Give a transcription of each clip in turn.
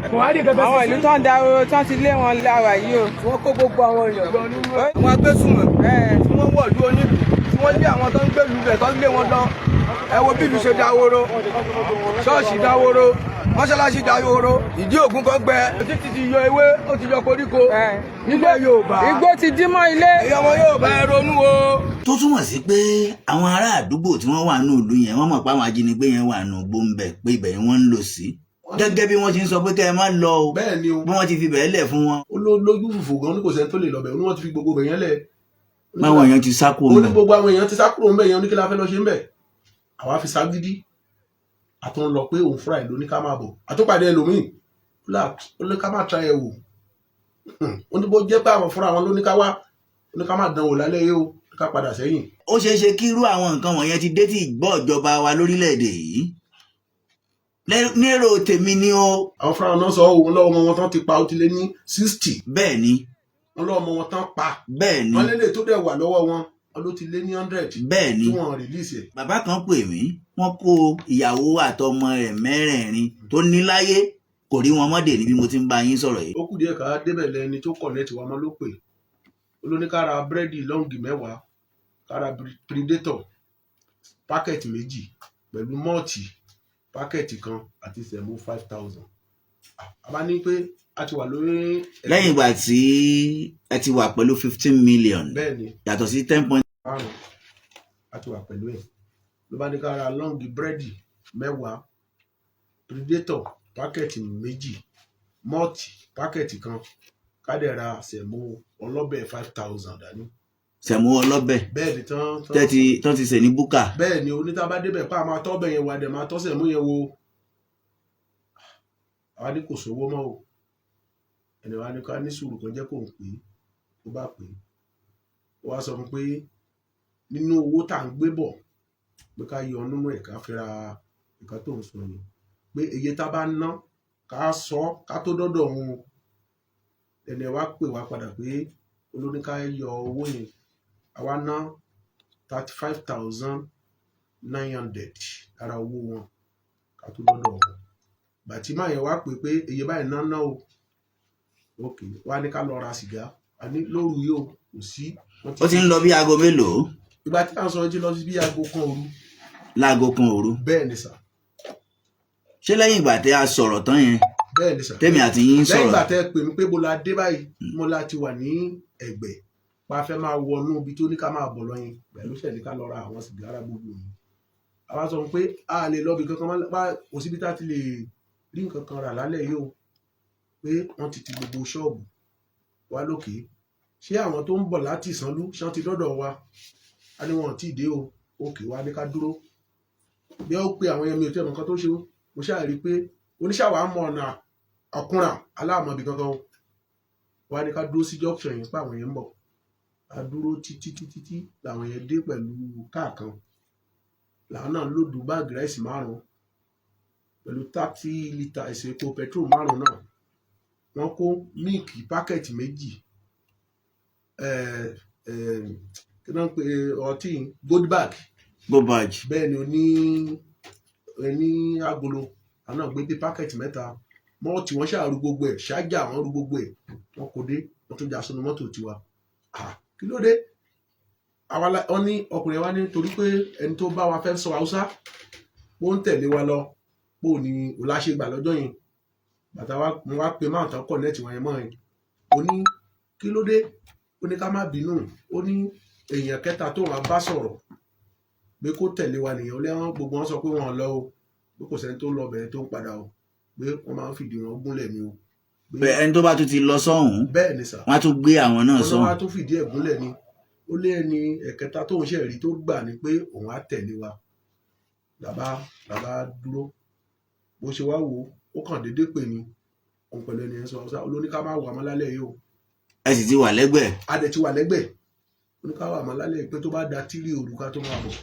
Àwọn ìlú tó ń daroro tó ń ti lé wọn lára yìí o. Wọ́n kó gbogbo àwọn èèyàn. Àwọn agbésùnmọ̀mí tí wọ́n wọ̀lú onílùú, tí wọ́n lé àwọn tó ń gbèlú rẹ̀, tó ń lé wọn lọ. Ẹ wo bí ìlú ṣe dáwóró, ṣọ́ọ̀ṣì dáwóró, mọ́ṣáláṣí dáwóró, ìdí ògùn kan gbẹ, títí ti yọ ewé, ó ti yọ koríko nílẹ̀ Yorùbá. Igbó ti dí mọ́ ilé. Èyí ọmọ Yorùbá, ẹ ronú o. Tó túmọ̀ sí pé àwọn ará àdúgbò tí wọ́n wà nínú ìlú yẹn, wọ́n mọ̀ pé àwọn ajínigbé yẹn wà nínú igbó ń bẹ̀, pé ibẹ̀ ni wọ́n ń lò sí, gẹ́gẹ́ bí wọ́n ti ń sọ pé kẹ́ ẹ má lọ o. Bẹ́ẹ̀ ni o. Bí wọ́n ti fi bẹ̀ẹ́ lẹ̀ fún wọn. Ó ló lójú fùfù gan, ní kò sẹ́ni tó lè lọ bẹ̀. Ó ní wọ́n ti fi gbogbo bẹ̀ yẹn lẹ̀. Báwọn èèyàn ti sá kúrò Ó ní ńbẹ̀. gbogbo àwọn èèyàn ti sá kúrò ńbẹ̀ yẹn. Ó ní kí la fẹ́ lọ ṣe ńbẹ̀? Àwa fi ságídí àtún lọ pé òun fúnra ẹ̀ ló ní ká máa bọ̀. Àtúpàdé ẹlòmíì, ó ní ká máa tra ẹ̀ wò. Ó ní bó jẹ́ pé àwọn fúnra wọn ló ní ká wá, ó ní ká máa dán wò lálẹ́ yìí o, ó ní ká padà sẹ́yìn. Ó ṣeé ṣe kí irú àwọn nǹkan wọ̀nyẹn ti dé tí ìgbọ́ ìjọba wa lórílẹ̀‐èdè yìí. Nérò tèmi ni o. Àwọn fúnra wọn náà sọ òun lọ́wọ́ ọmọ wọn tán ti pa, ó ti lé ní 60. Bẹ́ẹ̀ ni. Wọn lọ́wọ́ ọmọ wọn tán pa. Bẹ́ẹ̀ ni. Wọn lélẹ̀ tó dẹ̀ wà lọ́wọ́ wọn, wọn ló ti lé ní 100 Bẹ́ẹ̀ ni. tí wọ́n release ẹ̀. Bàbá kan pè mí, wọ́n kó ìyàwó àtọmọ rẹ̀ mẹ́rẹ̀ẹ̀rin tó ní láyé, kò rí wọn mọ́dè ní bí mo ti ń bá yín sọ̀rọ̀ yìí. Ó kù díẹ̀ ká débẹ̀ lẹ́ni tó connect wa mọ́ ló pè. Ó ló ní ká ra búrẹ́dì long 10, ká ra Predator packet 2 pẹ̀lú malt packet kan àti semo 5,000. A bá ní pé a ti wà lórí. Lẹ́yìn ìgbà tí ẹ ti wà pẹ̀lú 15 million, Bẹ́ẹ̀ ni. yàtọ̀ sí ten point márùn, a ti wà pẹ̀lú ẹ̀, ló bá ní ká ra long búrẹ́dì 10, Predator packet 2, malt packet kan, ká dẹ̀ ra semo ọlọ́bẹ̀ 5,000 dání. Semo ọlọ́bẹ̀? Bẹ́ẹ̀ ni, tán tán. Tẹ́tí tán ti sè ní búkà. Bẹ́ẹ̀ ni. Oní tá a bá débẹ̀ pa, máa tọ́ bẹ̀ yẹn wà, dẹ̀ máa tọ́ semo yẹn wo. Àwa ní kò sówó mọ́ o. Ẹni wa ní ká ní sùúrù kan, jẹ́ kó ń pè é. Ó bá pè é, ó wá sọ fún pé nínú owó tá à ń gbé bọ̀, pé ká yọ nínú ẹ̀, ká fi ra nǹkan tó ń sọ yẹn, pé iye tá a bá ná, ká sọ ká tó dọ́dọ̀ òun. Ẹni ẹ wá pè wá padà pé olóní ká yọ owó yẹn. Àwa ná 35,900 lára owó wọn ká tó dọ́dọ̀ wọn. Bàtí máa yẹn wá pè pé iye báyìí ná ná o, ok, wá ní ká lọ ra sìgá. A ní lóru yìí o, kò sí. Wọ́n Ó ti ń lọ bí aago mélòó? Ìgbà tí à ń sọ, ti lọ sí bí aago 1 òru. Láago 1 òru? Bẹ́ẹ̀ ni sà. Ṣé lẹ́yìn ìgbà tẹ́ a sọ̀rọ̀ tán yẹn? Bẹ́ẹ̀ ni sà. Tẹ́mi àti yín Lẹ́yìn sọ̀rọ̀. ìgbà tẹ́ pè mí pé mo la dé báyìí, mo la ti wà ní ẹ̀gbẹ́ pa, fẹ́ máa wọnú ibi tó ní ká máa bọ̀ lọ́yìn pẹ̀lú ṣẹ̀ ní ká lọ ra àwọn sìgá, ra gbogbo yìí. Àwa sọ pé a lè lọ bí kankan bá, kò síbi tá a ti lè rí nǹkan kan rà lálẹ́ yìí o, pé wọ́n ti ti gbogbo ṣọ́ọ̀bù wa lókè. Ṣé àwọn tó ń bọ̀ láti Ìsànlú, ṣé wọ́n ti dọ́dọ̀ wa? A ní wọn ò tí ì dé o. Òkè wa ní ká dúró bí ó pe àwọn yẹn. Mi ò tẹ́ mọ̀ nǹkan tó ṣe o. Mo ṣáà rí i pé oníṣàwà mọ ọ̀nà ọ̀kúnra aláàmọ̀bì kankan o. Wa ní ká dúró sí junction yẹn pé àwọn yẹn ń bọ̀. A dúró títí títí tí làwọn yẹn dé pẹ̀lú káà kan. Làwọn náà load bag rice 5 pẹ̀lú 30 litre ẹ̀sìn epo petrol 5 náà. Wọ́n kó milk packet 2, kí ló ń pe ọtí, Goldberg. Goldberg. Bẹ́ẹ̀ ni, oní ní agolo. Àwọn náà gbé bí packet 3 malt. Wọ́n ṣàrú gbogbo ẹ̀ ṣáájà, wọ́n rú gbogbo ẹ̀, wọ́n kò dé, wọ́n tún já sínú mọ́tò tiwa. Ah, kí ló dé? Àwa wọ́n ní ọkùnrin wa ní torí pé ẹni tó bá wa fẹ́ sọ Haúsá, ó ń tẹ̀lé wa lọ, bó ní òláṣẹ́gbà lọ́jọ́ yẹn. Bàtà wa, mo wá pe máa tán connect wọn yẹn mọ́ ẹ̀. Ó ní kí ló dé? Ó ní ká má bínú. Ó ní èèyàn kẹta tó wọn bá sọ̀rọ̀ pé kó tẹ̀lé wa nìyẹn. Ó lẹ́wọ̀n gbogbo wọn sọ pé wọn lọ o, pé kò sẹ́ni tó lọ bẹ̀rẹ̀ tó ń padà o, pé wọ́n máa ń fìdí wọn gúnlẹ̀ ni o. Bẹ́ẹ̀, ẹni tó bá tún ti lọ sọ́hùn, Bẹ́ẹ̀ ni sà. wọ́n á tún gbé àwọn náà Wọn sọ́hùn. wá tún fìdí ẹ̀ gúnlẹ̀ ni. Ó lé ẹni ẹ̀kẹta tóun ṣe rí tó gbà ní pé òun á tẹ̀lé wa. Làbá dúró. Bó ṣe wá wò ó, ó kàn déédéé pè ní òun pẹ̀lú ẹni yẹn sọ Haúsá. Ó ló ní ká má wà mọ́ lálẹ́ yìí o. Ẹ sì ti wà lẹ́gbẹ̀ẹ́. A dẹ̀ ti wà lẹ́gbẹ̀ẹ́. Ó ní ká wà mọ́ lálẹ́ yìí, pé tó bá da 3 òru, ká tó máa bọ̀.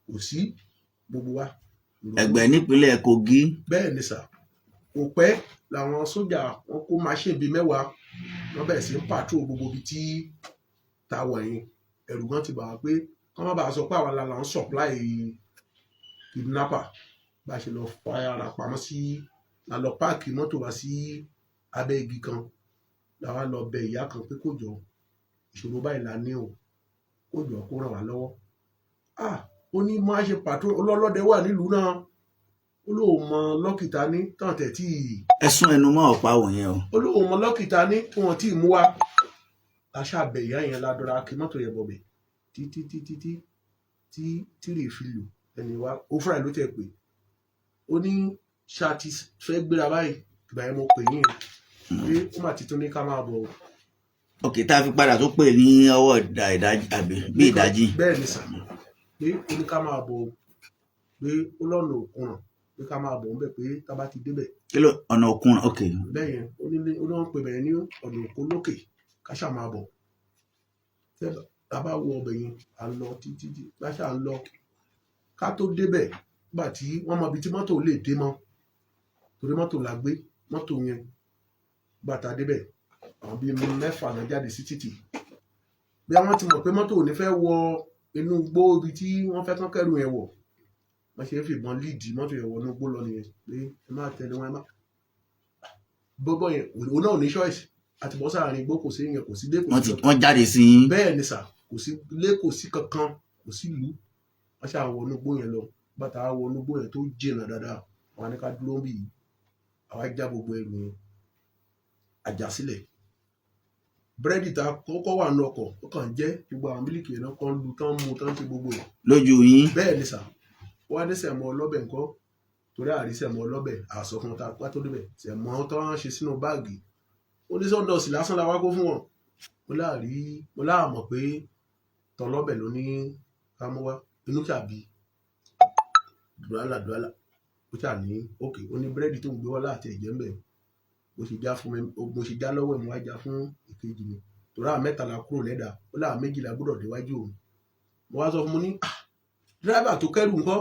Kò sí gbogbo wa. Ẹ̀gbẹ́ nípínlẹ̀ Kogi. Bẹ́ẹ̀ ni sà. Kò pẹ́ làwọn sójà wọn kó machine bíi 10, wọ́n bẹ̀rẹ̀ sí ń patrol gbogbo ibi tí ta wà yẹn. Ẹ̀rù gan ti bà wá pé kọ́ má bàa sọ pé àwa la là ń supply kidnapper. Bá a ṣe lọ fa ara pamọ́ sí, la lọ páàkì mọ́tò wá sí abẹ́ igi kan, la wá lọ bẹ ìyá kan pé kó jọ, ìṣòro báyìí la ní o, kó jọ kó ràn wá lọ́wọ́. Ah, ó ní má ṣe pàtó ọlọ́lọ́dẹ wà nílùú náà, ó lóun mọ lọ́kìtà ní tàn tẹ̀ tí Ẹ sún ẹnu mọ́ ọ̀pá òun yẹn o. Ó lóun mọ lọ́kìtà ní tí wọ́n tí ì mú wa. La ṣàbẹ̀ ìyá yẹn, ládọ́ra kí mọ́tò yẹn bọ̀bẹ̀ títí títí tí tí tírì fi lù ẹni wa. Ó fúnra ẹ̀ ló tẹ̀ pé ó ní ṣá ti fẹ́ gbéra báyìí. Ìgbà yẹn mo pè yín pé ó mà ti tún ní ká máa bọ̀ o. Ok, tá a fi padà tó pè ní ọwọ́ ìdájí àbí bí ìdájí. Bẹ́ẹ̀ ni sà, pé ó ní ká máa bọ̀ o, pé ó lọ́nà òkun ràn pé ká máa bọ̀ ń bẹ̀, pé tá a bá ti débẹ̀. Kí ló ọ̀nà òkun? Ok. Bẹ́ẹ̀ yẹn, ó ní ó ní wọ́n pè bẹ̀rẹ̀ ní ọ̀nà òkun lókè, ká ṣáà máa bọ̀. Tẹ́ tá a bá wọ ọbẹ̀ yẹn, à ń lọ títí tí bá ṣáà ń lọ, ká tó débẹ̀, nígbà tí wọ́n mọ ibi tí mọ́tò lè dé mọ́, torí mọ́tò la gbé mọ́tò yẹn. Gbà tá a débẹ̀, àwọn bíi mẹ́fà náà jáde sí títì. Bí àwọn ti mọ̀ pé mọ́tò ò ní fẹ́ wọ inú igbó ibi tí wọ́n fẹ́ kán kẹ́rù yẹn wọ̀, wọ́n ṣe ń fìbọn líìdì mọ́tò yẹn wọ inú igbó lọ nìyẹn, pé ẹ má tẹ̀lé wọn, ẹ má gbogbo yẹn. Òun náà ò ní choice àti bọ́ sáàrin igbó, kò sí yẹn, kò sí dé, kò Wọ́n sí ti kankan. Wọ́n jáde sí yín. Bẹ́ẹ̀ ni sà, kò sí ilé, kò sí kankan, kò sí ìlú. Wọ́n ṣáà wọ inú igbó yẹn lọ. Bàtà wọ inú igbó yẹn tó jìnnà dáadáa, àwọn ní ká dúró ń bì yìí. Àwa já gbogbo ẹrù yẹn àjà sílẹ̀. Búrẹ́dì tá a kọ́kọ́ wà nínú ọkọ̀, ó kàn jẹ́ gbogbo àwọn mílíkì yẹn náà kàn lu tán, mu tán, ṣe gbogbo ẹ̀. Lójú yín. Bẹ́ẹ̀ ni sà. Wọ́n á ní sẹ̀mọ́ ọlọ́bẹ̀ ńkọ́, torí àrí sẹ̀mọ́ ọlọ́bẹ̀ àsọ fún ta pátó débẹ̀, sẹ̀mọ́ tó ń ṣe sínú báàgì. Ó ní sọ́ńdọ̀sì lásán la wá kó fún wọn. Mo láàrí, mo láàmọ̀ pé tọlọ́bẹ̀ ló ní ká mú wá. Inú ṣàbí dùrálà dùrálà, ó ṣà ní òkè. Ó ní búrẹ́dì tó ń gbé wá láti ẹ̀jẹ̀ ń bẹ̀, bó ṣe já fún mi, bó ṣe já lọ́wọ́ ẹ̀, mo wá já fún ìkejì mi, torí àwọn mẹ́ta la kúrò lẹ́dà. Ó láwọn méjì la gbọ́dọ̀ déwájú òun. Mo wá sọ fún mo ní, "Ah, dírẹ́bà tó kẹ́rù ńkọ́,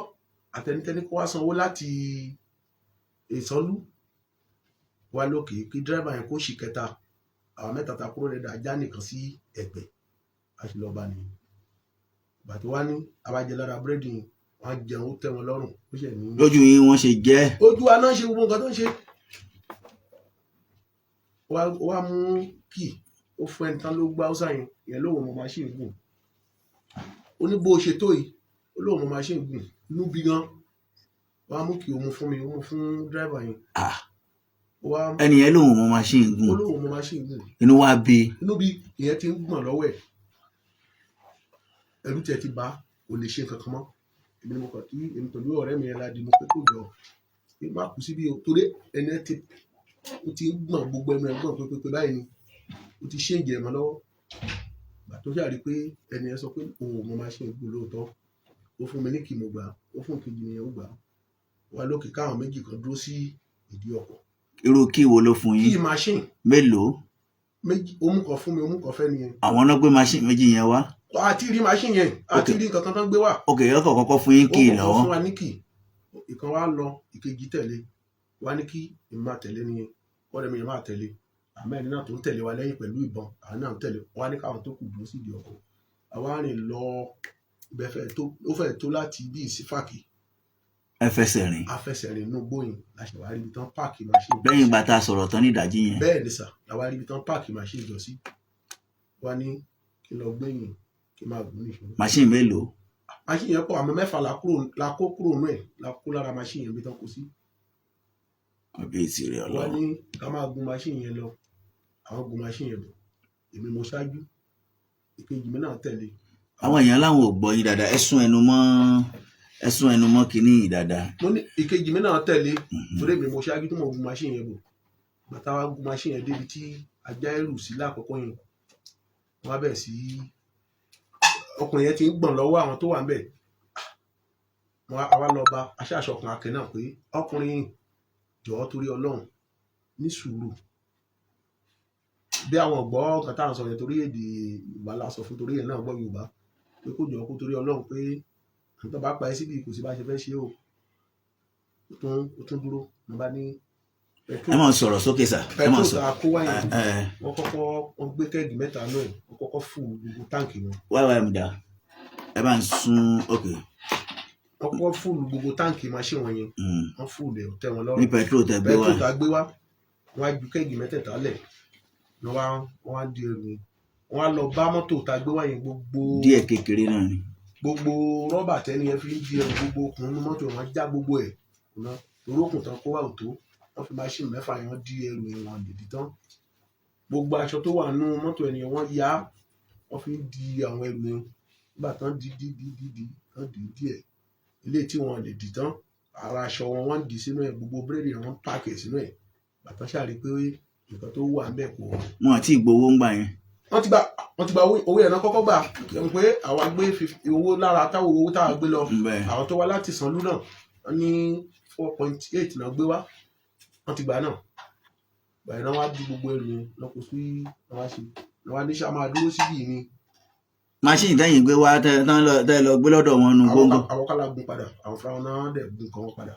àtẹnitẹ́ni kó wá sanwó láti ìsanlú wá lókè, kí dírẹ́bà yẹn kó ṣì kẹta." Àwọn mẹ́ta ta kúrò lẹ́dà, ajá nìkan sí ẹ̀gbẹ́, a sì lọ́ọ́ bá ní ìgbà tó wá ní abájẹ lára búrẹ́dì yẹn, wọ́n á jẹun, ó tẹ́ wọn lọ́rùn, ó ṣẹ̀ ní. Lójú yín wọ́n ṣe jẹ́. Ojú wa náà ṣe gbogbo nǹkan tó ń ṣe. Ó wá mú kì ó fún ẹni tán ló gbá ọ́sà yẹn. Ìyẹn lóun mọ machine gùn. Ó ní bó ṣe tó yìí, ó lóun mọ machine gùn, inú bí gan. Ó wá mú kì ó mú fún mi, ó mú fún driver yẹn. Ah. Ó wá Ẹni yẹn lòun mọ machine ó gùn. lóun mọ machine gùn. Inú wa bí. Inú bí ìyẹn ti ń gbọ̀n lọ́wọ́ ẹ̀, ẹ̀rù tiẹ̀ ti bá, kò lè ṣe nǹkan kan mọ́. Èmi ni mo kàn tí èmi pẹ̀lú ọ̀rẹ́ mi yẹn la di mo pé kò jọ, pé má kú síbí o, torí ẹni ẹ ti ó ti ń gbọ̀n, gbogbo ẹnu ẹ̀ gbọ̀n pépépé báyìí ni ó ti ṣéǹjì ẹ̀ mọ́ lọ́wọ́. Gbà tó ṣàrí pé ẹni ẹ sọ pé òun ò mọ machine gùn lóòótọ́, ó fún mi ní kí mo gbà, ó fún kejì mi yẹn, ó gbà á wá lókè, káwọn méjì kan dúró sí ìdí ọkọ̀. Irú kí wo ló fún Kí yín? Machine. Mélòó? Méjì. Ó mú kan fún mi, ó mú kan fẹ́ nìyẹn. Àwọn náà gbé machine méjì yẹn wá? Àti rí machine yẹn, àti rí nǹkan kan tó ń gbé wá. Ok, ọkọ̀ kọ́kọ́ fún yín Ó kí kọ́kọ́ lọ́wọ́. fún wa ní kì ìkan, wá lọ, ìkejì tẹ̀lé wá ní kí èmi máa tẹ̀lé nìyẹn, ọ̀rẹ́ mi yẹn máa tẹ̀lé, àmọ́ ẹni náà tó ń tẹ̀lé wa lẹ́yìn pẹ̀lú ìbọn, àwọn náà ń tẹ̀lé wá ní káwọn tó kù dúró sí ìdí ọkọ̀. Àwa rìn lọ ibẹ̀ fẹ́ tó, ó fẹ́ tó láti bí ìsífàkì. Ẹ fẹsẹ̀ rìn. Afẹsẹ̀rìn inú gbóyin la ṣe wá rí ibi tán páàkì machine. Lẹ́yìn ìgbà tá a sọ̀rọ̀ tán ní ìdájí yẹn. Bẹ́ẹ̀ ni sà, la wá rí ibi tán páàkì machine jọ sí. Wá ní kí n lọ gbẹ̀yìn, kí n máa gùn nìṣó. Machine mélòó? Machine yẹn pọ̀, àmọ́ mẹ́fà la kúrò, la kó kúrò nú ẹ̀, la kó lára machine yẹn bí tán kó sí. Àbí èsì rẹ̀ Wá Ọlọ́run. ní ká máa gun machine yẹn lọ. Àwọn gun machine yẹn bọ̀, èmi mo ṣáájú, ìkejì mi náà tẹ̀lé. Àwọn èèyàn láwọn ò gbọ́ yín dáadáa. Ẹ sún ẹnu mọ́ kínní yìí dáadáa. Mo ní ìkejì mi náà tẹ̀lé, torí èmi mo ṣáájú tó mo gun machine yẹn bọ̀. Bàtà wa gun machine yẹn débi tí ajá ẹrù sí lákọ̀ọ́kọ́ yẹn, wọ́n á bẹ̀rẹ̀ sí, ọkùnrin yẹn ti ń gbọ̀n lọ́wọ́ àwọn tó wà ń bẹ̀. Wọ́n á wá lọ bá aṣáṣọkùn akẹ́ náà pé ọkùnrin yìí, jọ̀ọ́, torí Ọlọ́run, ní sùúrù. Bí àwọn ọ̀gbọ́ kan táwọn sọ yẹn, torí èdè Yorùbá la sọ fún, torí ẹ̀ náà gbọ́ Yorùbá, pé kó jọ̀ọ́, kó torí Ọlọ́run, pé tó bá pa ẹ́ síbi, kò sí bá ṣe fẹ́ ṣe o. Ó tún dúró, mo bá ní Ẹ máa sọ̀rọ̀ sókè sà, ẹ máa petrol sọ. tá a kó wáyé, Ẹ ẹ. wọ́n kọ́kọ́ wọ́n gbé keg mẹ́ta náà, wọ́n kọ́kọ́ fún gbogbo táǹkì wọn. Wá wá, ẹ̀mí dà, ẹ bá ń sún òkè. Wọ́n kọ́ full gbogbo tank machine wọn yẹn. Wọ́n full ẹ̀, tẹ́ wọn Ní lọ́rùn. Petrol tẹ gbé wá. Petrol tá a gbé wá, wọ́n á ju keg mẹ́tẹ̀ẹ̀ta lẹ̀ ní wọ́n á di ẹrù yẹn, wọ́n á lọ bá mọ́tò tá a gbé wá yẹn gbogbo. Díẹ̀ kékeré náà ni. Gbogbo rọ́bà tẹ́ni yẹn fi ń di ẹrù, gbogbo okùn inú mọ́tò, wọn já gbogbo ẹ̀ kùnà torí okùn tán kó wà ò tó. Wọ́n fi machine mẹ́fà yẹn, wọ́n di ẹrù yẹn, wọ́n lè di tán. Gbogbo aṣọ tó wà nínú mọ́tò ẹni yẹn, wọ́n ya, wọ́n fi ń di àwọn ẹrù yẹn. Nígbà tán di di di di di tán, di díẹ̀ ilé tí wọ́n lè di tán, ara aṣọ wọn, wọ́n ń dì sínú ẹ̀. Gbogbo búrẹ́dì wọn pack ẹ̀ sínú ẹ̀. Bàtàn ṣàrí pé nǹkan tó wà ń bẹ̀ kò Wọn àti ìgbowó ń gbà yẹn. Wọ́n ti gba owó yẹn náà kọ́kọ́ gbà pé àwa gbé 50 owó lára táwọn owó táwa gbé lọ. Àwọn tó wá láti Sanlú náà, wọ́n ní 4.8 náà gbé wá, wọ́n ti gbà náà. Gbà yẹn náà, wá di gbogbo ẹrù yẹn lọ kó sí, wọ́n wá ṣe wọ́n wá ní sá máa dúró síbì ni. Machine tẹ́yìn gbé wá, tẹ́ tán lọ tẹ́ lọ gbé lọ́dọ̀ wọn nu Àwọn gbóngò. Àwọn kọ́lá gun padà, àwọn fúnra wọn náà dẹ̀ gun kan wọn padà.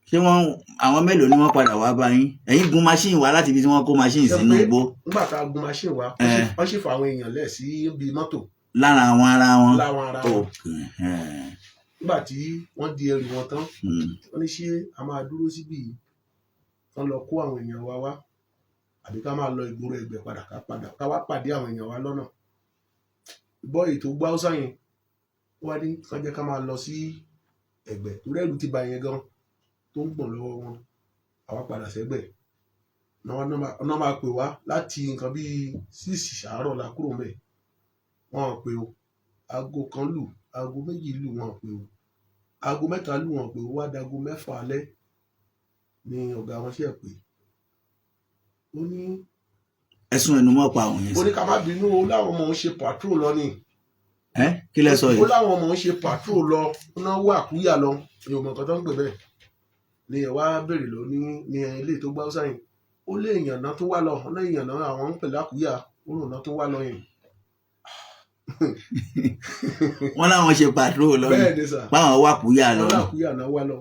Ṣé wọ́n, àwọn mélòó ni wọ́n padà wá bá yín? Ẹ̀yin gun machine wá láti ibi tí wọ́n kó machine Ṣé sínú pé igbó. Nígbà tá a gun machine wá, wọ́n sì fọ àwọn èèyàn lẹ̀ sí ibi mọ́tò. Lára àwọn ara wọn. Láwọn ara wọn. Ok. Nígbà tí wọ́n di ẹrù wọn tán, wọ́n ní ṣé a máa dúró síbì yìí kán lọ kó àwọn èèyàn wa wá, àbí ká máa lọ ìgboro Ẹgbẹ́ padà, ká padà ká wá pàdé àwọn èèyàn wa lọ́nà? Bọ́ọ̀yì tó gbọ́ Haúsá yẹn, ó wá ní kán jẹ́ ká máa lọ sí Ẹ̀gbẹ́ torí ẹ̀rù ti bà yẹn gan tó ń gbọ̀n lọ́wọ́ wọn. Àwa padà sẹ́gbẹ̀ náà, máa pè wá láti nǹkan bíi 6 àárọ̀ la kúrò ńbẹ̀. Wọn ò pè o. Aago 1 lù, aago 2 lù, wọn ò pè o. Aago 3 lù, wọn ò pè o. Wá dago 6 alẹ́ ni ọ̀gá wọn ṣe pè. Ó ní Ẹ̀sùn ẹnu mọ́ pa àwọn yẹn ó sí. ní ká má bínú o, láwọn ọmọ òun ṣe patrol lọ ni. Ẹ kí lẹ sọ Ó yìí? láwọn ọmọ òun ṣe patrol lọ, ó náà wà kúyà lọ ní ọmọ nǹkan tó ń pè bẹ́ẹ̀ ni. Ẹ wá béèrè lọ ní ilé tó gbá sáyìn, ó lé èèyàn náà tó wá lọ, ó lé èèyàn náà àwọn ń pè lákúyà, ó rò náà tó wá lọ yẹn. Wọ́n láwọn ṣe patrol lọ ni. Bẹ́ẹ̀ ni sà. Báwọn wà kúyà lọ Wọ́n ni. lákúyà náà wá lọ.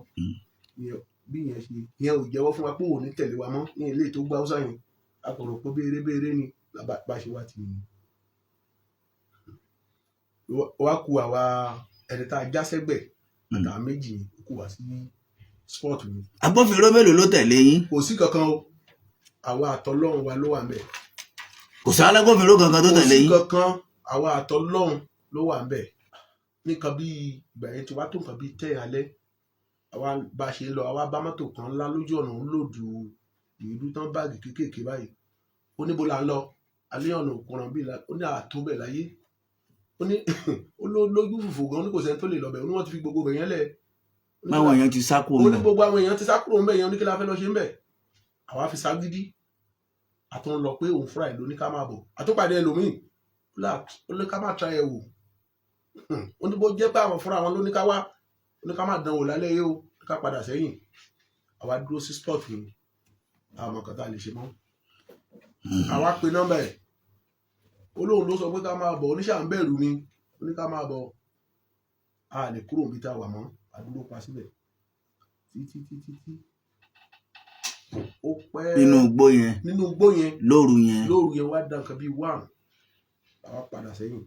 Bí ìyẹn ṣe, ìyẹn ò jẹ́wọ́ fún wa pé òun ní tẹ̀lé wa mọ́ ní ilé tó gbá sáyìn. A kò rò pé béèrè béèrè ni bá ṣe wá ti wá ku àwa ẹni tá a já sẹ́gbẹ̀ àtàwọn méjì yẹn, ó kù wá sí spot ni. Agbófinró mélòó ló tẹ̀lé yín? Kò sí kankan o, àwa àtọlọ́run wa ló wà ńbẹ̀. Kò sí alágbófinró kankan tó Kò tẹ̀lé sí yín? kankan, àwa àtọlọ́run ló wà ńbẹ̀. Nìkan bíi ìgbà yẹn ti wá tó nǹkan bíi 10 alẹ́, àwa bá ṣe ń lọ, àwa bá mọ́tò kan ńlá lójú ọ̀nà, ń load ìlú tán, bag kéékèèké báyìí. Ó níbo là ń lọ? Alẹ́ ọ̀nà òkúran bíi ó ní àtó bẹ̀ láyé. Ó ní ó ló lójú fùfù gan, ó ní kò sẹ́ni tó lè lọ bẹ̀. Ó ní wọ́n ti fi gbogbo bẹ̀ yẹn lẹ̀. Ó ní Báwọn èèyàn ti sá kúrò ó ní ńbẹ̀. Gbogbo àwọn èèyàn ti sá kúrò ńbẹ̀ yẹn. Ó ní kí la fẹ́ lọ ṣe ńbẹ̀? Àwa fi ságídí àtún lọ pé òun fúnra ẹ̀ ló ní ká máa bọ̀. Àtúpàdé ẹlòmíì, ó ní ká má tra ẹ̀ wò. Ó ní bó jẹ́ pé àwọn fúnra wọn ló ní ká wá, ó ní ká má dán wò lálẹ́ yìí o, ó ní ká padà sẹ́yìn. Àwa dúró sí spot ni, àwọn kan tá a lè ṣe mọ́. Àwa pe nọ́mbà ẹ̀, ó lóun ló sọ pé ká máa bọ̀. Oníṣà ń bẹ̀rù ni, ó ní ká máa bọ̀. A lè kúrò níbi tá a wà mọ́, a dúró pa síbẹ̀ títí títí tí ó pẹ́. Nínú igbó yẹn? Nínú igbó yẹn. Lóru yẹn? Lóru yẹn. Wá dá nǹkan bíi 1, àwa padà sẹ́yìn.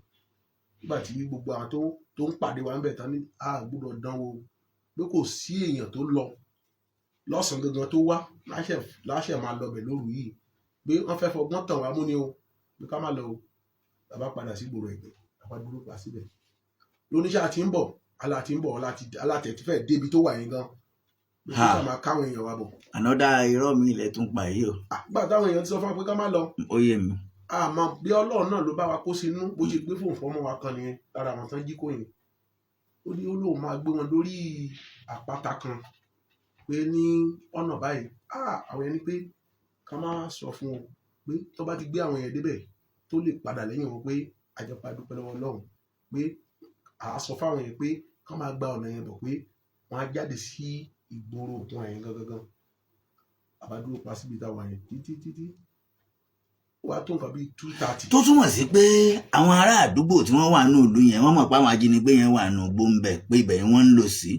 Nígbà tí gbogbo àwọn tó ń pàdé wa ń bẹ̀ tán ní a gbọ́dọ̀ dán wò, pé kò sí èèyàn tó lọ lọ́sàn-án gangan tó wá láṣẹ máa lọ bẹ̀ lóru yìí, pé wọ́n fẹ́ fọgbọ́n tàn wá mú ni o, pé ká má lọ o. Bàbá padà sí ìgboro Ẹ̀gbẹ́, bàbá dúró pa síbẹ̀. Lóníṣẹ́ àti ń bọ̀, aláti ń bọ̀, alátẹ̀ tí fẹ́ débi tó wà yẹn gan, pé kó sà máa káwọn èèyàn wa bọ̀. Ànádá irọ́ mi ilẹ̀ tún pa yìí o. Nígbà táwọn èèyàn ti sọ fún wa pé ká má lọ. Ó yé mi. Àmọ́ bí Ọlọ́run náà ló bá wa kó sínú, bó ṣe gbé fóònù fọmọ wa kan nìyẹn lára àwọn tán jí kó yẹn. Ó ní ó lóun máa gbé wọn lórí àpáta kan pé ní ọ̀nà báyìí. Àwọn ẹni pé ká má sọ fún wọn pé tó bá ti gbé àwọn yẹn débẹ̀, tó lè padà lẹ́yìn wọn, pé àjọpá dúpẹ́ lọ́wọ́ Ọlọ́run, pé à á sọ fáwọn yẹn pé ká máa gba ọ̀nà yẹn bọ̀, pé wọ́n á jáde sí ìgboro òkun àyẹn gangan gan. Àbádúró pa síbi táwọn yẹn títí títí, ó wá tó nǹkan bíi 2:30. Tó túmọ̀ sí pé àwọn ará àdúgbò tí wọ́n wà nínú ìlú yẹn, wọ́n mọ̀ pé àwọn ajínigbé yẹn wà nínú igbó ń bẹ̀, pé ibẹ̀ yẹn wọ́n ń lò sí,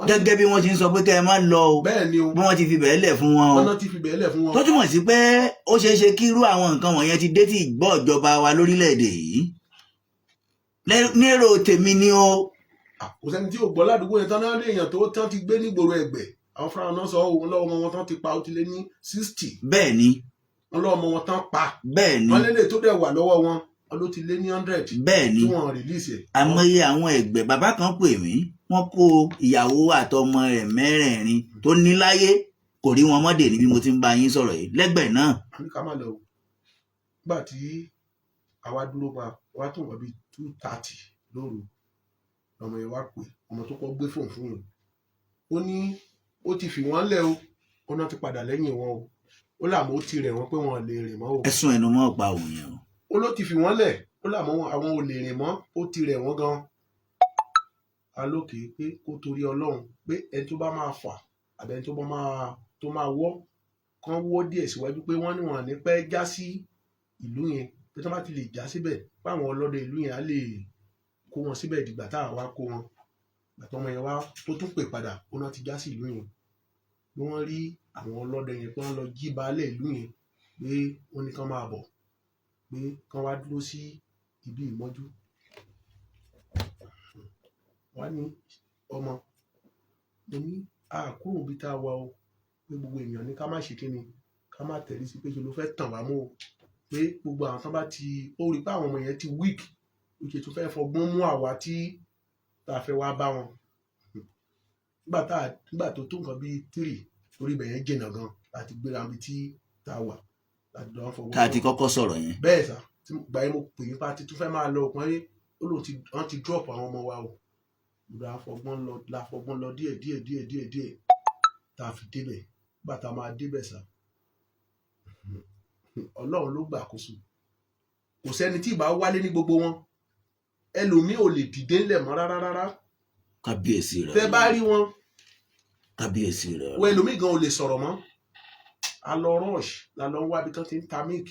gẹ́gẹ́ bí wọ́n ti ń sọ pé kẹ́ ẹ má lọ o. Bẹ́ẹ̀ ni o. Bí wọ́n ti fi bẹ̀ẹ́ lẹ̀ fún wọn o. Wọn náà ti fi bẹ́ẹ̀ lẹ̀ fún wọn. Tó túmọ̀ sí pé ó ṣeé ṣe kí irú àwọn nǹkan wọ̀nyẹn ti dé tí ìgbọ́ ìjọba wa lórílẹ̀‐èdè yìí. Nérò tèmi ni o. Kò sẹ́ni tí ò gbọ́ ládùúgbò yẹn tán náà lé èèyàn tó tán ti gbé nígboro Ẹ̀gbẹ́. Àwọn fúnra wọn náà sọ òun lọ́wọ́ ọmọ wọn tán ti pa, ó ti lé ní 60. Bẹ́ẹ̀ ni. Wọn lọ́wọ́ ọmọ wọn tán pa. Bẹ́ẹ̀ ni. Wọn lélẹ̀ tó dẹ̀ wà lọ́wọ́ wọn, wọn ló ti lé ní 100 Bẹ́ẹ̀ ni. tí wọ́n release ẹ̀. Àmọye àwọn ẹgbẹ́. Bàbá kan pè mí, wọ́n kó ìyàwó àtọmọ rẹ̀ mẹ́rẹ̀ẹ̀rin tó ní láyé, kò rí wọn mọ́dè níbi mo ti ń bá yín sọ̀rọ̀ yìí lẹ́gbẹ̀ẹ́ náà. A ní ká má lọ o. Nígbà tí àwa dúró pa wá tó nǹkan bíi 2:30 lóru, lọmọ yẹn wá pè, ọmọ tó kọ́ gbé fóònù fún yẹn, ó ní ó ti fi wọ́n lẹ̀ o, ó náà ti padà lẹ́yìn wọn o, ó làmọ́ ó ti rẹ̀ wọ́n pé wọ́n lè rìn mọ́ o. Ẹ̀sùn ẹnu mọ́ pa òun yẹn o. Ó ló ti fi wọ́n lẹ̀, ó làmọ́ àwọn ò lè rìn mọ́, ó ti rẹ̀ wọ́n gan. Alókè pé kó torí Ọlọ́run, pé ẹni tó bá máa fà àbẹ ẹni tó bá máa tó máa wọ́ kán wọ́ díẹ̀ síwájú, pé wọ́n ní wọn ní pẹ́ já sí ìlú yẹn, pé tó bá ti lè já síbẹ̀, pé àwọn ọlọ́dẹ ìlú yẹn á lè kó wọn síbẹ̀ dìgbà tá a wá kó wọn. Gbàtọ́ ọmọ yẹn wá tó tún pè padà, ó náà ti já sí ìlú yẹn, bí wọ́n rí àwọn ọlọ́dẹ yẹn pé wọ́n lọ jí baálé ìlú yẹn, pé wọ́n ní kán máa bọ̀, pé kán wá dúró sí ibi ìmọ́jú. Wọ́n ní ọmọ mo ní àkúrò bí tá a wà o, pé gbogbo èèyàn ní ká má ṣe kíni, ká má tẹ̀lé sí, pé ṣe ló fẹ́ tàn wá mú o, pé gbogbo àwọn tán bá ti ó rí i pé àwọn ọmọ yẹn ti weak, ó ṣe tún fẹ́ fọgbọ́n mú àwa tí tá a fẹ́ wá bá wọn. Nígbà tó tó nǹkan bíi 3, torí ibẹ̀ yẹn jìnnà gan láti gbéra níbi tí tá a wà láti lọ́ọ́ fọwọ́. Tá a ti kọ́kọ́ sọ̀rọ̀ yẹn. Bẹ́ẹ̀ sà, tí gbà yẹn mo pè yín pa ti tún fẹ́ máa lọ òpin ayé, ó lóun ti wọ́n ti drop àwọn ọmọ wa o. La fọgbọ́n lọ, la fọgbọ́n lọ díẹ̀ díẹ̀ díẹ̀ díẹ̀ díẹ̀ tá a fi débẹ̀. Nígbà tá a máa débẹ̀ sà, Ọlọ́run ló gbàkóso. Kò sẹ́ni tí ì bá wálé ní gbogbo wọn, ẹlòmíì ò lè dìde ńlẹ̀ mọ́ rárá rárá. Kábíyèsí rẹ. Tẹ́ bá rí wọn, Kábíyèsí rẹ. wọ ẹlòmíì gan ò lè sọ̀rọ̀ mọ́. A lọ rush, la lọ ń wá ibi tán ti ń ta milk,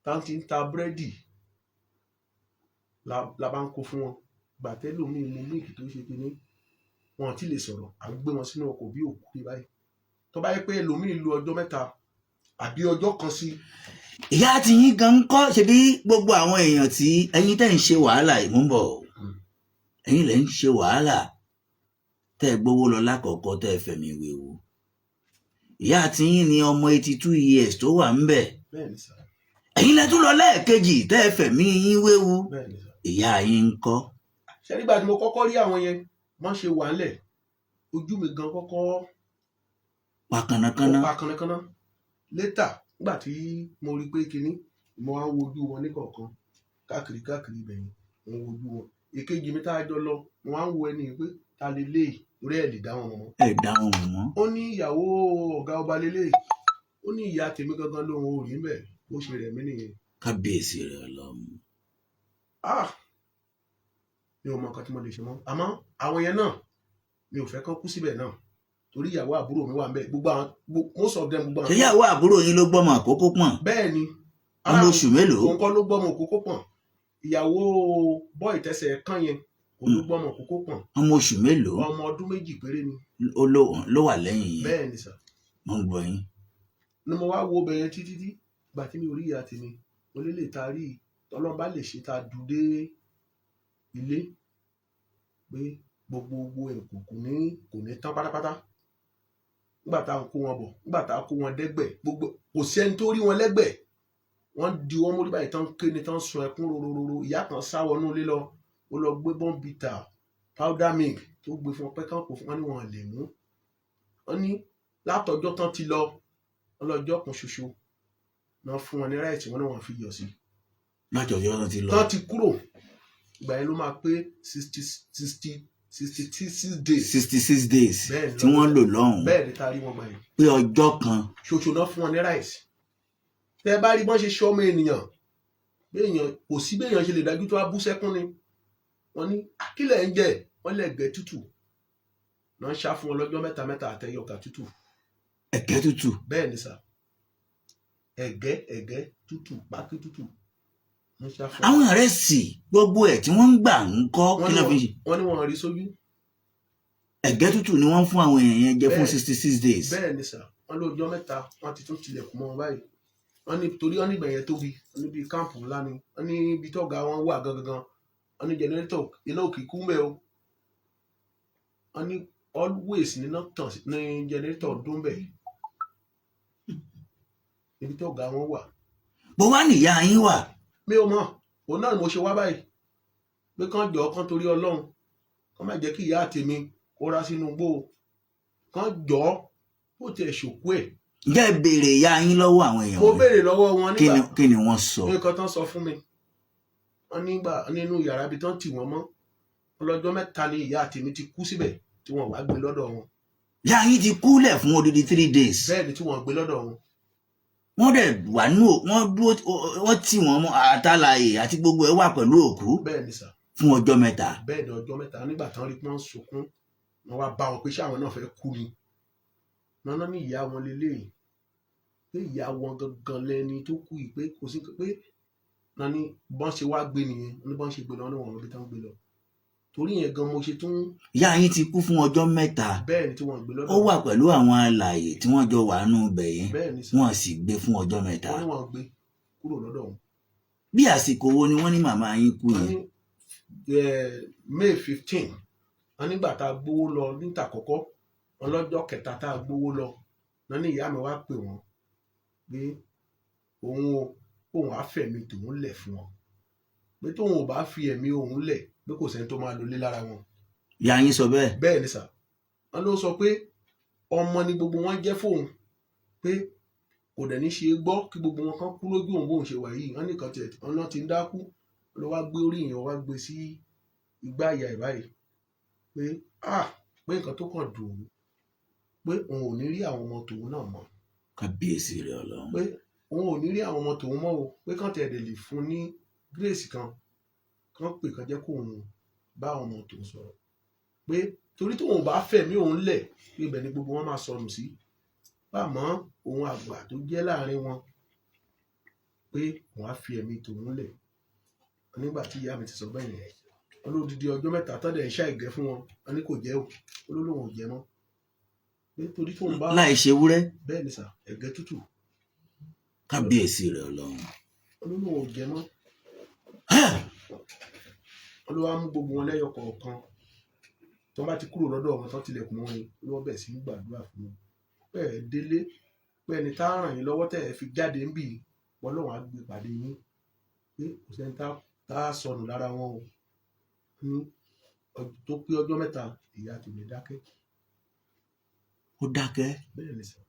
tán ti ń ta búrẹ́dì, la bá ń kó fún wọn. Gbàtẹ́lòmíì mu milk tó ṣe kinní, wọn ò tí lè sọ̀rọ̀. À ń gbé wọn sínú ọkọ̀ bí òkú ní báyìí. Tó bá yẹ pé ẹlòmíì lu ọjọ́ 3 àbí ọjọ́ kan sí. Ìyá tí yín gan ń kọ́? Ṣebí gbogbo àwọn èèyàn tí ẹ̀yin tẹ́ ń ṣe wàhálà yìí, mò ń bọ̀. Ẹ̀yin lẹ́ ń ṣe wàhálà tẹ́ ẹ gbowó lọ lákọ̀ọ́kọ́, tẹ́ ẹ fẹ̀mí wéwu. Ìyá tí yín ni ọmọ 82 years tó wà ń bẹ̀. Bẹ́ẹ̀ ni sà. Ẹ̀yin lẹ́ tún lọ lẹ́ẹ̀kejì tẹ́ ẹ fẹ̀mí yín wéwu. Bẹ́ẹ̀ ni sà. Ìyá yín ń kọ́? Ṣé nígbà tí mo kọ́kọ́ rí àwọn yẹn wọ́n ṣe wà ńlẹ̀, ojú mi gan kọ́kọ́ Pa kànákànná. Ó pa kànákànná. Later, nígbà tí mo rí pé kinní, mo wá ń wojú wọn níkọ̀ọ̀kan káàkiri káàkiri ibẹ̀ yẹn, mo ń wojú wọn. Èkejì mi tá a jọ lọ, mo wá ń wo ẹni yìí pé ta lè léyìí, orí ẹ̀ lè dá wọn mọ̀. Ẹ dá wọn mọ̀ mọ́. Ó ní ìyàwó ọ̀gá ọba lélẹ́yìí, ó ní ìyá tèmi gangan lóhun ò rí mbẹ̀, bó ṣe rẹ̀ mí nìyẹn. Kábíyèsí rẹ Ọlọ́run. Ah, mi ò mọ nǹkan tí mo lè ṣe mọ́, àmọ́ àwọn yẹn náà mi ò fẹ́ kán kú síbẹ̀ náà, torí ìyàwó àbúrò mi wà ń bẹ̀, gbogbo àwọn most of them, gbogbo Ṣé àwọn. ìyàwó àbúrò yín ló gbọ́mọ àkókò pọ̀n? Bẹ́ẹ̀ ni. Ọmọ oṣù mélòó? Òun kọ́ ló gbọ́mọ òkókó pọ̀n. Ìyàwó bọ́ọ̀ ìtẹ́sẹ̀ kán yẹn kò ló gbọ́mọ òkókó pọ̀n. Ọmọ oṣù mélòó? Ọmọ ọdún 2 péré ni. Ó ló wà lẹ́yìn yẹn? Bẹ́ẹ̀ ni sà. Mo ń gbọ́ yín. Ni mo wá wo obìnrin títí tí gbà tí mi ò rí ìyá tèmi, mo lè lè ta rí tọ́lọ́n bá lè ṣe ta dùn dé ilé, pé gbogbo ẹ̀ kò ní tán pátápátá. Nígbà tá à ń kó wọn bọ̀, nígbà tá a kó wọn dẹ́gbẹ̀, gbogbo kò sẹ́ni tó rí wọn lẹ́gbẹ̀. Wọ́n di wọ́n mórí báyìí tán, ké ni tán, sun ẹkún rororo. Ìyá kan sá wọnú ilé lọ, ó lọ gbé Bournvita, powder milk tó gbé fún wọn pé kán kò fún wọn ní wọn lè mú. Wọn ní látọjọ́ tán ti lọ ọlọ́jọ́ kan ṣoṣo náà fún wọn ní rice, wọn ní wọn fi yọ̀ sí. Láti ọjọ́ tó ti lọ. Tán ti kúrò, ìgbà yẹn ló máa pé sixty 66 days. 66 days. Bẹ́ẹ̀ ni. Tí wọ́n lò lọ́hùn-ún. Bẹ́ẹ̀ ni, tá a rí wọn gbà yẹn. Pé ọjọ́ kan ṣoṣo náà fún wọn ní rice. Tẹ bá rí bọ́n ṣe ṣe ọmọ ènìyàn béèyàn, kò sí béèyàn ṣe lè dájú tó á bú sẹ́kún ni. Wọ́n ní kílẹ̀ ń jẹ, wọ́n lẹ̀gẹ́ tútù náà ń ṣá fún wọn lọ́jọ́ mẹ́ta mẹ́ta, àtẹyọkà tútù. Ẹ̀gẹ́ tútù? Bẹ́ẹ̀ ni sà, ẹ̀gẹ́ tútù, pákí tútù ń ṣá fún wọn. Àwọn ìrẹsì gbogbo ẹ̀ tí wọ́n ń gbà ń kọ́? Wọ́n Kí ní ló fi ṣe? Wọ́n ní wọ́n rí sójú. Ẹ̀gẹ́ tútù ni wọ́n fún àwọn èèyàn yẹn jẹ fún Bẹ́ẹ̀. 66 days? Bẹ́ẹ̀ ni sà, wọ́n lójọ́ mẹ́ta wọ́n ti tún tilẹ̀kùn mọ́ wọn báyìí. Wọ́n ní torí wọ́n nígbà yẹn tóbi, wọ́n ní bíi camp ńlá ni, wọ́n ní ibi tọ́gà wọn wà gangan, wọ́n ní generator iná òkè kú mẹ́ o. Wọ́n ní always níná tàn ní generator dún bẹ̀ ibi tó ga wọn wà. Bó wá nìyá yín wà? Mi ò mọ̀. Òun náà ni mo ṣe wá báyìí pé kán jọ, kán torí Ọlọ́run, kán má jẹ́ kí ìyá àtèmi kó rá sínú igbó o. Kán jọ, ó tiẹ̀ ṣòkú ẹ̀. Ǹjẹ́ ẹ béèrè ìyá yín lọ́wọ́ àwọn èèyàn Mo wọn? béèrè lọ́wọ́ wọn. Kí ni Nígbà kí ni wọ́n sọ? Nǹkan tán sọ fún mi, wọ́n nígbà nínú yàrá ibi tán tì wọ́n mọ́ ọlọ́jọ́ 3 ni ìyá àtèmi ti kú síbẹ̀ tí wọ́n wá gbé lọ́dọ̀ wọn. Ìyá yín ti kúlẹ̀ fún odidi 3 days? Bẹ́ẹ̀ ni, tí wọ́n gbé lọ́dọ̀ wọn. Wọ́n dẹ̀ wà nù, wọ́n dúró, wọ́n tì wọ́n mọ́ àtàlàyé àti gbogbo ẹ̀ wà pẹ̀lú òkú Bẹ́ẹ̀ ni sà. fún ọjọ́ 3? Bẹ́ẹ̀ ni, ọjọ́ 3. Nígbà tán rí pé wọ́n ń sunkún, wọ́n wá bá wọn pé ṣé àwọn náà fẹ́ kú ni. Nana ní ìyá wọn lélẹ́yìí, pé ìyá wọn gangan lẹni tó kú yìí, pé kò sí pé nani bọ́n ṣe wá gbé nìyẹn. Ní bọ́n ṣe gbé lọ ní wọn bí tán gbé lọ, torí yẹn gan mo ṣe tún. Ìyá yín ti kú fún ọjọ́ 3? Bẹ́ẹ̀ ni, tí wọ́n gbé lọ́dọ̀ Ó wà pẹ̀lú àwọn alààyè tí wọ́n jọ wà nù ibẹ̀ yẹn? Bẹ́ẹ̀ ni sà. Wọ́n sì gbé fún ọjọ́ 3? Wọ́n ní wọ́n gbé kúrò lọ́dọ̀ wọn. Bí àsìkò wo ni wọ́n ní màmá yín kú Wọ́n yẹn? ní May 15. Wọ́n nígbà tá a gbowó lọ níta kọ́kọ́ wọn, lọ́jọ́ kẹta tá a gbowó lọ wọ́n ní ìyá mi wá pè wọ́n pé òun o, òun á fẹ̀mí tòun lẹ̀ fún wọn, pé tóun ò bá fi ẹ̀mí òun lẹ̀, pé kò sẹ́ni tó máa lò lé lára wọn. Ìyá yín sọ bẹ́ẹ̀? Bẹ́ẹ̀ ni sà. Wọ́n ló sọ pé ọmọ ni gbogbo wọn jẹ́ fóun, pé kò dẹ̀ ní ṣe é gbọ́ kí gbogbo wọn kan kú lójú òun bóun ṣe wà yìí. Wọ́n nìkan tiẹ̀ wọn náà ti ń dákú ló wá gbé orí yẹn wá gbé sí igbá ìyá ẹ̀ báyìí pé ah, pé nǹkan tó kàn dùn òun pé òun ò ní rí àwọn ọmọ tòun náà mọ́. Kábíyèsí rẹ Ọlọ́run. Pé òun ò ní rí àwọn ọmọ tòun mọ́ o, pé kàn tiẹ̀ lè fún ní grace kan, kàn pè kàn jẹ́ kóun bá àwọn ọmọ tòun sọ̀rọ̀, pé torí tóun ò bá fẹ̀mí òun lẹ̀ pé ibẹ̀ ni gbogbo wọn máa sọnù sí, bàmọ́ òun àgbà tó jẹ́ láàrin wọn, pé òun á fi ẹ̀mí tòun lẹ̀. Nígbà tí ìyá mi ti sọ bẹ́ẹ̀ yẹn, wọn ló didi ọjọ́ 3 tọ́dẹ̀ ń ṣàìgẹ́ fún wọn, wọn ní kò jẹ́ o, ó ló lóun ò jẹ mọ́, pé torí tóun bá Láì ṣe wúrẹ́? Bẹ́ẹ̀ ni sà, ẹ̀gẹ́ tútù. Kábíyèsí rẹ Ọlọ́run. Ó ló lóun ò jẹ mọ́. Wọn ló wá mú gbogbo wọn lẹ́yọ kọ̀ọ̀kan tí wọ́n bá ti kúrò lọ́dọ̀ wọn tán, tilẹ̀kùn wọn ni ló wọ́n bẹ̀ sí ń gbàdúrà fún wọn pé ẹ délé, pé ẹni tá a ràn yín lọ́wọ́ tẹ̀ ẹ fi jáde ń bì wọ́n lọ́wọ́n á gbé pàdé yín, pé kò sẹ́ni tá a sọnù lára wọn o. Ní tó pé ọjọ́ 3, ìyá tèmi dákẹ́. Ó dákẹ́? Bẹ́ẹ̀ ni sà.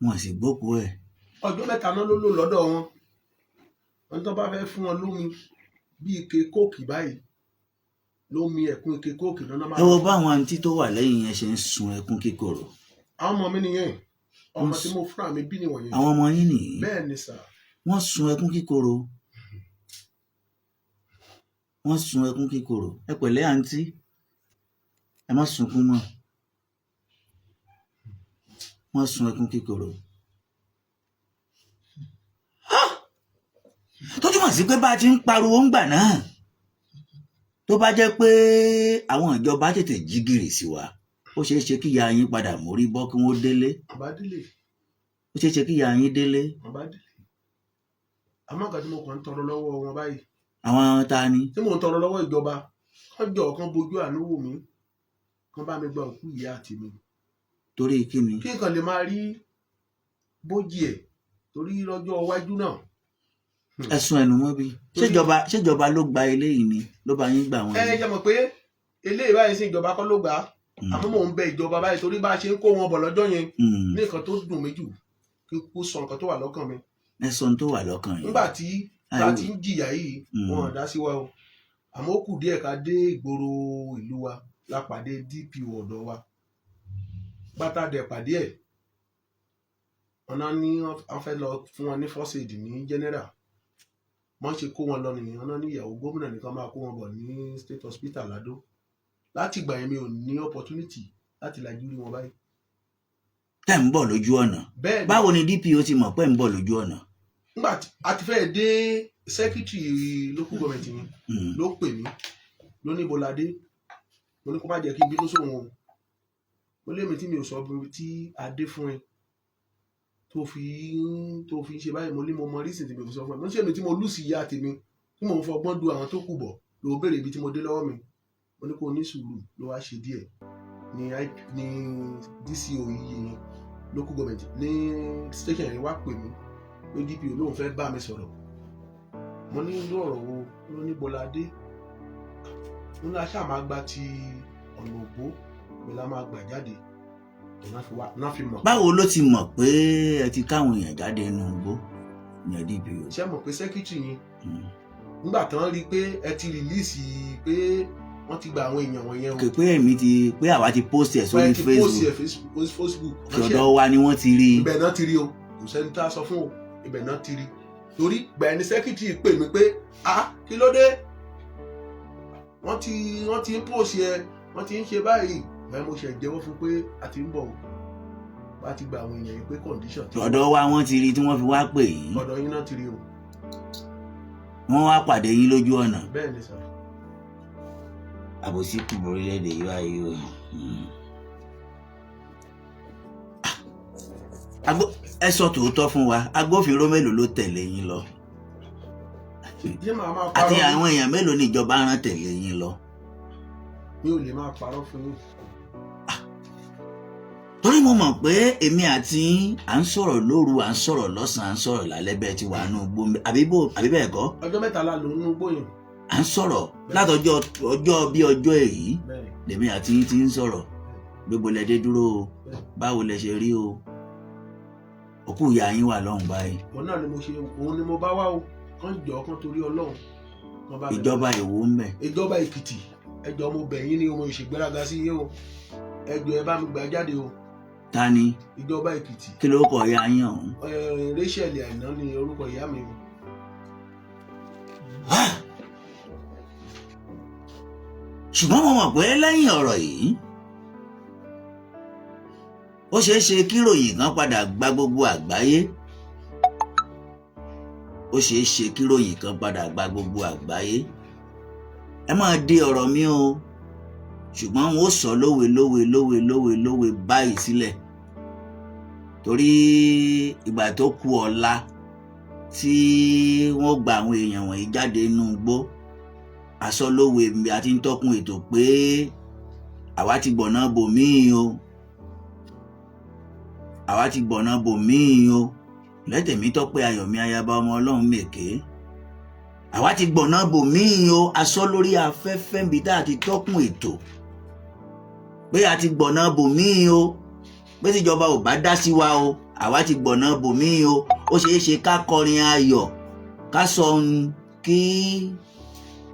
Wọn sì gbókùú ẹ̀? Ọjọ́ 3 náà ló lò lọ́dọ̀ wọn. Wọn tó bá fẹ́ fún wọn lómi bí ike kóòkì báyìí, lómi ẹ̀kún ike kóòkì náà máa Ẹ wo báwọn àǹtí tó wà lẹ́yìn yẹn ṣe ń sun ẹkún kíkorò. Àwọn ọmọ mi nìyẹn, ọmọ tí mo fúnra mi bí nìwọ̀nyẹn. Àwọn ọmọ yín nìyí? Bẹ́ẹ̀ ni sà. Wọ́n sun ẹkún kíkorò, wọ́n sun ẹkún kíkorò. Ẹ pẹ̀lẹ́ àǹtí, ẹ má sunkún mọ́. Wọ́n sun ẹkún kíkorò. Ah! Tó túmọ̀ sí pé bá a ti ń pariwo ńgbà náà, tó bá jẹ́ pé àwọn ìjọba tètè jí gìrì sí wa, ó ṣeé ṣe kí ìyá yín padà mórí bọ́, kí wọ́n délé. Bàbá délé. Ó ṣeé ṣe kí ìyá yín délé. Bàbá délé, àmọ́ nǹkan tí mo kàn ń tọrọ lọ́wọ́ wọn báyìí, Àwọn ta ni? tí mò ń tọrọ lọ́wọ́ ìjọba, kán jọ, kán bojú àánú wò mí, kán bá mi gba òkú ìyá àti mi. Torí kí ni? Kí nǹkan lè máa rí bójì ẹ̀, torí lọ́jọ́ iwájú náà. Ẹ̀sùn ẹnu mọ́ bí ṣèjọba ló gba eléyìí ni ló bá yín gbà wọn Ẹ ni? jẹ́ mọ̀ pé eléyìí báyìí sí ìjọba kọ́ ló gbà á, àmọ́ mò ń bẹ ìjọba báyìí torí bá a ṣe ń kó wọn bọ̀ lọ́jọ́ yẹn, ní nǹkan tó dùn mí jù, kí n kú sọ nǹkan tó wà lọ́kàn mi. Ẹ sọ ohun tó wà lọ́kàn yín. Nígbà tí ta ti ń jìyà yìí, wọn ò dá sí wa o, àmọ́ ó kù díẹ̀ ká dé ìgboro ìlú wa la pàdé DPO ọ̀dọ̀ wa. Bàtà dẹ̀ pàdé ẹ̀, wọn náà ní wọ́n fẹ́ lọ fún wọn ní first aid ní general. Wọ́n ṣe kó wọn lọ nìyẹn. Wọn náà ní ìyàwó gómìnà nìkan máa kó wọn bọ̀ ní state hospital ládó. Láti ìgbà yẹn, mi ò ní opportunity láti lajú rí wọn báyìí. Tẹ́ ń bọ̀ lójú ọ̀nà? Bẹ́ẹ̀ ni. Báwo ni DPO ti mọ̀ pé ń bọ̀ lójú ọ̀nà? Nígbà tí a ti fẹ́ dé, secretary local government yẹn ló pè mí, ló ní Bọ́ládé. Mo ní kó má jẹ́ kí n bínú sóhun o. Mo lémi tí mi ò sọ bí tí a dé fún ẹ tó fi ń ṣe báyìí. Mo ní mo mọ reason tí mi ò fi sọ fún ẹ. Mo ní ṣèmi tí mo lose ìyá tèmi, tí mò ń fọgbọ́n du àwọn tó kù bọ̀, ló béèrè ibi tí mo dé lọ́wọ́ mi. Mo ní kó ní sùúrù, ló wá ṣe díẹ̀. Ní DCO yìí, local government ní station yẹn wá pè mí pé DPO lóun fẹ́ bá mi sọ̀rọ̀. Mo ní, irú ọ̀rọ̀ wo ló ní Bọ́ládé? Mo ní aṣáà máa gba ti ọ̀nà ògbó mi la máa gbà jáde. Náà fi wá náà fi mọ̀. Báwo ló ti mọ̀ pé ẹ ti káwọn èèyàn jáde nínú igbó ní DPO? Ṣé mọ̀ pé secretary yẹn, nígbà tán rí i pé ẹ ti release, pé wọ́n ti gba àwọn èèyàn wọ̀nyẹn o. Kò pé èmi ti pé àwa ti post ẹ̀ sórí Pé ẹ ti post Facebook. ẹ̀ Facebook. Kí ọ̀dọ̀ wa ni wọ́n ti rí i. Ibẹ̀ náà ti rí o, kò sẹ́ni tá a sọ fún o, ibẹ̀ náà ti rí, torí gbà ẹni secretary pè mí pé, ah, kí ló dé, wọ́n ti ń post ẹ, wọ́n ti ń ṣe báyìí. Báyìí mo ṣe jẹ́wọ́ fún pé a ti ń bọ̀ o, bá ti gba àwọn èèyàn yìí, pé condition ti Ọ̀dọ̀ wa wọ́n ti rí i tí wọ́n fi wá pè yín? Ọ̀dọ̀ yín náà ti rí o. Wọ́n wá pàdé yín lójú ọ̀nà? Bẹ́ẹ̀ ni sir. Àbòsí kù lórílẹ̀‐èdè yìí báyìí o. Ah, ẹ sọ tòótọ́ fún wa, agbófinró mélòó ló tẹ̀lé yín lọ? Ṣé màá máa Àti parọ́? àwọn èèyàn mélòó ní ìjọba rán tẹ̀lé yín lọ? Mi ò lè máa parọ́ fún yín. Torí mo mọ̀ pé èmi àti yín à ń sọ̀rọ̀ lóru, à ń sọ̀rọ̀ lọ́sàn-án, à ń sọ̀rọ̀ lálẹ́, bẹ́ẹ̀ ti wà nù gbó, àbí bò, àbí bẹ́ẹ̀ kọ́? Ọjọ́ 3 la lò nínú igbó yẹn. À ń sọ̀rọ̀ látọjọ́ ọjọ́ bí ọjọ́ èyí. Bẹ́ẹ̀. Lèmi àti yín ti ń sọ̀rọ̀ gbogbo lẹ dé dúró o, báwo lẹ ṣe rí o, òkú ìyá yín wà lọ́hùn báyìí. Òun náà ni mo ṣe, òun ni mo bá wá o, kán jọ, kán torí Ọlọ́run, kán bá mi. Ìjọba Èwo ń bẹ̀? Ìjọba Èkìtì, ẹ jọ̀ọ́, mo bẹ̀ yín ní o, mo ìṣègbéraga sí yín o, ẹ jọ̀ọ́, ẹ bá mi gbà jáde o. Ta ni? Ìjọba Èkìtì. Kí ló kọ ìyá yín ọ̀hún? Rachel Àìná ni orúkọ ìyá mi o. Ah! Ṣùgbọ́n mo mọ̀ pé lẹ́yìn ọ̀rọ̀ yìí, ó ṣeé ṣe kí ròyìn kan padà gba gbogbo àgbáyé, ó ṣeé ṣe kí ròyìn kan padà gba gbogbo àgbáyé. Ẹ máa dé ọ̀rọ̀ mi o, ṣùgbọ́n n ó sọ lówe lówe lówe lówe lówe báyìí sílẹ̀, torí ìgbà tó kù ọ̀la tí wọ́n gba àwọn èèyàn wọ̀nyí jáde nínú igbó, asọ́lówe mi àti ń tọ́kùn ètò pé àwa ti gbọ̀nà bòmíì o, àwa ti gbọ̀nà bòmíì o. Lẹ́tẹ̀mí tọ́pẹ́ ayọ̀mí ayaba ọmọ ọlọ́run mèké, àwa ti gbọ̀nà bòmíì o. Asọ́ lórí afẹ́fẹ́ níbi tá a ti tọ́kùn ètò pé a ti gbọ̀nà bòmíì o, pé tíjọba ò bá dá sí wa o, àwa ti gbọ̀nà bòmíì o. Ó ṣeé ṣe ká kọrin ayọ̀, ká sọ ohun kí,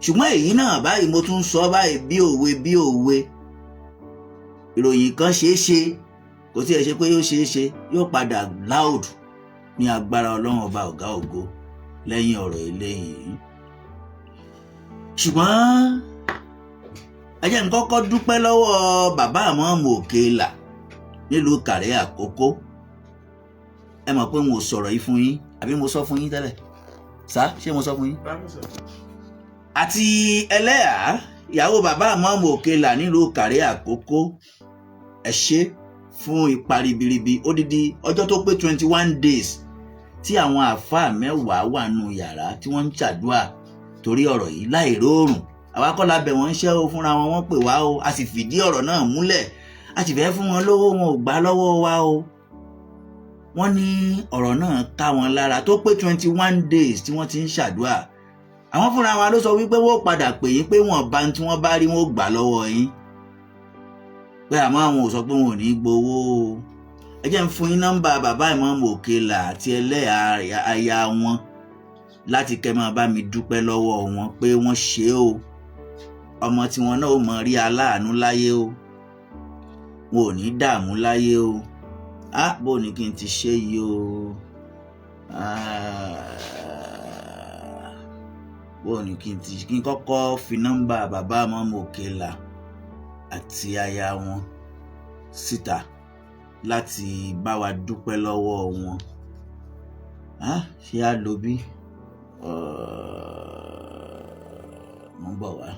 ṣùgbọ́n èyí náà báyìí mo tún sọ báyìí bí òwe bí òwe. Ìròyìn kan ṣeé ṣe, kò tí ẹ ṣe pé yóò ṣeé ṣe, yóò padà loud ní agbára Ọlọ́run ọba ọ̀gá ògo lẹ́yìn ọ̀rọ̀ eléyìí. Ṣùgbọ́n ẹ jẹ́ n kọ́kọ́ dúpẹ́ lọ́wọ́ bàbá àmọ́mọ́ Òkèlà nílùú Kàrẹ́ Àkókó. Ẹ mọ̀ pé mo sọ̀rọ̀ yìí fún yín, àbí mo sọ fún yín tẹ́lẹ̀ sá? Ṣé mo sọ fún yín? Àti ẹlẹ́yà ìyàwó bàbá àmọ́mọ́ Òkèlà nílùú Kàrẹ́ Àkókó, ẹ ṣé fún ipa ribiribi. Odidi ọjọ́ tó pé 21 days tí àwọn àáfàá 10 wà nù yàrá tí wọ́n ń ṣàdúà torí ọ̀rọ̀ yìí láì róòrùn. Àwa kọ́ la bẹ̀ wọ́n ń ṣẹ́ o, fúnra wọn wọ́n pè wá o, a sì fìdí ọ̀rọ̀ náà múlẹ̀. A sì fẹ́ fún wọn lówó, wọn ò gbà lọ́wọ́ wa o. Wọ́n ní ọ̀rọ̀ náà ká wọn lára tó pé 21 days tí wọ́n ti ń ṣàdúà. Àwọn fúnra wa ló sọ wípé wọ́n padà pè yín, pé wọ́n bá tí wọ́n bá rí, wọ́n gbà lọ́wọ́ yín, pé àmọ́ àwọn ò sọ pé wọn ò ní gbowó o. Ẹ jẹ́ ń fún yín nọ́mbà bàbá ìmọ̀ọ́mù Òkèlà àti ẹlẹ́yà aya wọn láti kẹ́ máa bá mi dúpẹ́ lọ́wọ́ wọn pé wọ́n ṣe é o. Ọmọ tiwọn náà ó mọ rí aláàánú láyé o, wọn ò ní dààmú láyé o. Á bò ní kí n ti ṣe yìí o, bò ní kí n ti kí n kọ́kọ́ fi nọ́mbà bàbá ìmọ̀ọ́mù Òkèlà àti aya wọn síta láti bá wa dúpẹ́ lọ́wọ́ wọn. Ṣé á lo bí mo ń bọ̀ wá.